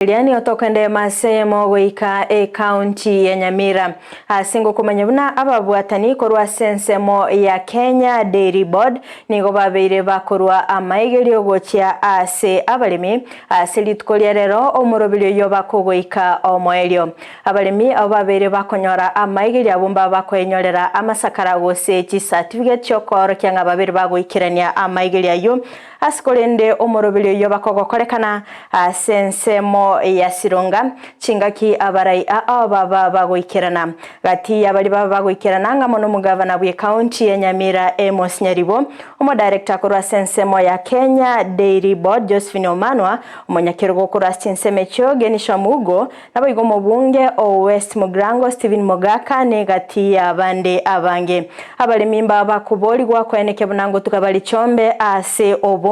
Eria nigo tokoendema ase eyemo goika ekaunti ya Nyamira ase ngokomanya buna ababwatani korwa ase ensemo ya Kenya Dairy Board nigo babeire bakorwa amaigerio gochia ase abaremi ase rituko ria rero omoroberi oyio bakogoika omoerio. Abaremi abwo babeire bakonyora amaigerio abwo mbabe bakoenyorera amasakara gose chicertificate chiokoorokia ng'a babeire bagoikerania amaigerio ayio Ase korende omoroberi oyio bakogokorekana ase ensemo ya Sironga, chingaki abarai ao baba bagoikerana. Gati y'abaria baba bagoikerana ng'amo nomogavana bw'ecounty ya Nyamira Amos Nyaribo, omodirector korwa ase ensemo ya Kenya Dairy Board Josephine Omanwa, omonyakerogo korwa ase chinsemo echio Genisha Mugo, Naboigo omobunge o West Mugirango Stephen Mogaka negati y'abande abange. Abaremi mbao bakoborigwa koenekia buna ngotuga bare chiombe ase obonge,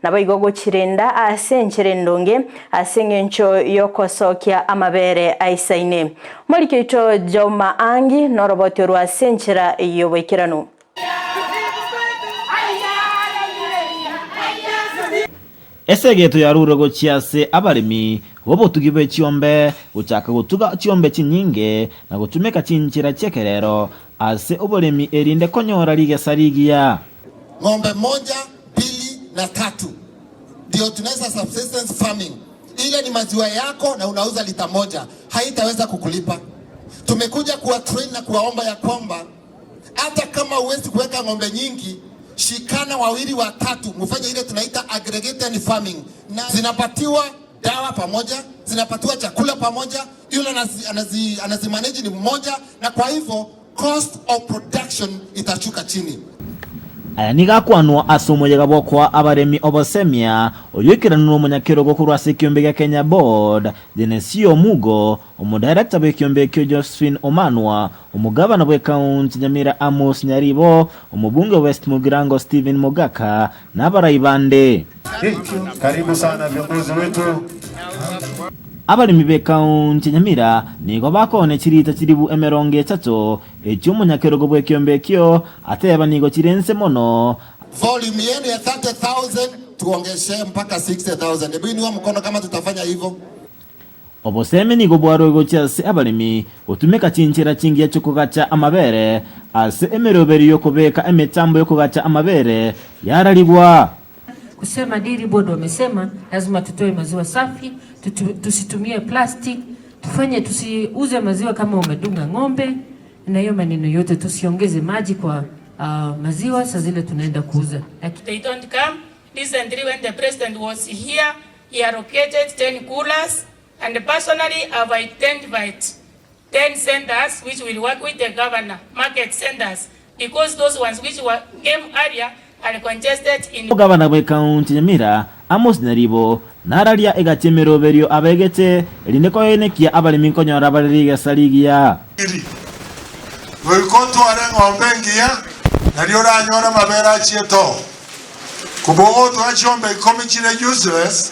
naboigo gochirenda ase enchera endonge ase engencho y'okosokia amabere aisaine. Moriki oito Juma Angi noroboti orwo ase enchera y'oboikeranu. Esegeto yarure gochia ase abaremi b'obotugi bwe chiombe, gochaka gotuga chiombe chinyinge na gotumeka chinchera chi'ekerero ase oboremi erinde konyora rigesa rigiya. Ng'ombe moja, mbili na tatu ndio tunaweza subsistence farming. Ile ni maziwa yako na unauza lita moja, haitaweza kukulipa. Tumekuja kuwa train na kuwaomba ya kwamba hata kama huwezi kuweka ng'ombe nyingi, shikana wawili watatu, mfanye ile tunaita aggregated farming, na zinapatiwa dawa pamoja, zinapatiwa chakula pamoja, yule anazi, anazi, anazimanage ni mmoja, na kwa hivyo cost of production itashuka chini. Aya nigo akwanwa ase omoyega bw'okoa abaremi obosemia, oyoikeranwe nomonyakerogo korwa ase ekiombe gia Kenya Board, Genesio Mugo, Omodirector bw'ekiombe ekio Josephine Omanwa, Omogabana bw'ekaunti Nyamira Amos Nyaribo, omobunge West Mugirango Stephen Mogaka, na abarai bande. Karibu sana viongozi wetu. Abaremi b'ekaunti ya Nyamira nigo bakoone chirita chilifu emerongo etato, echio omonyakerogo bw'ekiombe ekio ateba nigo chire inse mono. Volume yenu ya 30,000 tuongezee mpaka 60,000. Hebu inua mkono kama tutafanya hivyo. Obosemi nigo bwarwe gochia ase abaremi gotumeka chinchera chingiya chi'okogacha amabere ase emeroberio y'okobeka emetambo y'okogacha amabere yararigwa. Kusema Dairy Board wamesema lazima tutoe maziwa safi, tutu, tusitumie plastic, tufanye tusiuze maziwa kama umedunga ng'ombe na hiyo maneno yote, tusiongeze maji kwa uh, maziwa saa zile tunaenda kuuza. They don't come. Recently when the president was here, he allocated 10 coolers and personally I've identified 10 centers which will work with the governor, market centers, because those ones which were came earlier are congested in Omogabana bw'ekaunti ya Nyamira, Amos Nyaribo, nararia egati emeroberio abegete erinde koenekia abaremi nkonyora bare rigesa rigiya. Goika otware eng'ombe engiya, nario oranyore amabere achiete oo. Kobogotoa chiombe ikomi chire useless,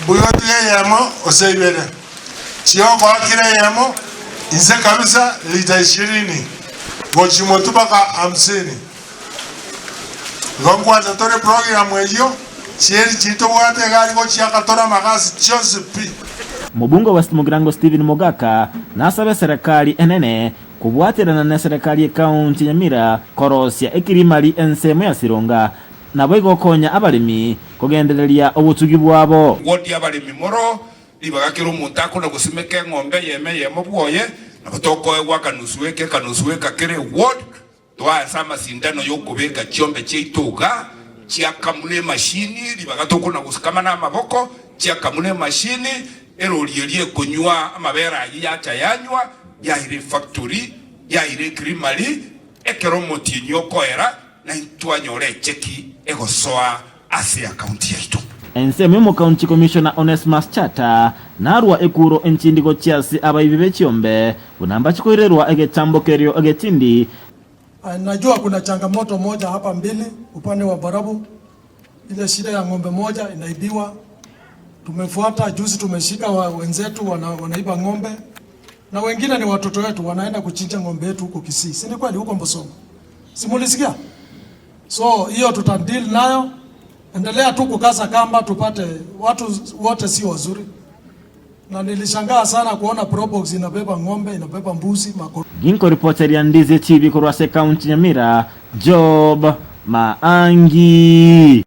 mbuya otige eyemo ose ibere. Chiogoa kera eyemo inse kabisa lita ishirini gochia motwe mpaka hamsini. Igo nkwansa tore program eyio, chieri chiri tobwate egari gochiaka tore amagasi chionsi pi. Omobunge o West Mugirango Stephen Mogaka nasabe serekari enene Kobwaterana neserekari y'ekaunti ya Nyamira korosia ekirimari ensemo ya Sironga naboigo gokonya abaremi kogendereria obotugi bwabo. Wodi y'abaremi moro, ribaga kera omonto akona gosimeka eng'ombe eyemo eyemo bwoye, nabo tokoegwa akanusu eke ekanusu eka kera eward, toae ase amasindano y'okobeka chiombe chiaito iga, chiakamuna emashini, ribaga tokona gosikama namaboko, chiakamuna emashini, Erori eria ekonywa amabere ayio yacha yanywa, yaira efactory, yaira ecreamery, ekero omotienyi okoera, naintwe twanyora echeki egosoa ase account yaito. Ensemo y'omocounty commissioner Onesmus Chata narua ekuro enchindi gochia ase abaibi be chiombe buna mbache koirerwa egetambo kerio egetindi. Najua kuna changamoto moja hapa mbili upande wa Borabu, ile shida ya ng'ombe moja inaibiwa. Tumefuata juzi, tumeshika wa wenzetu wana, wanaiba ng'ombe na wengine ni watoto wetu wanaenda kuchinja ng'ombe yetu huko Kisii, si ni kweli? Huko Mbosoma, si mulisikia? So hiyo tutadeal nayo. Endelea tu kukaza kamba, tupate watu wote si wazuri. Na nilishangaa sana kuona Probox inabeba ng'ombe, inabeba mbuzi, makoro. Ginkoripoteria Ndizi TV korwa ase ekaunti Nyamira, Job Maangi.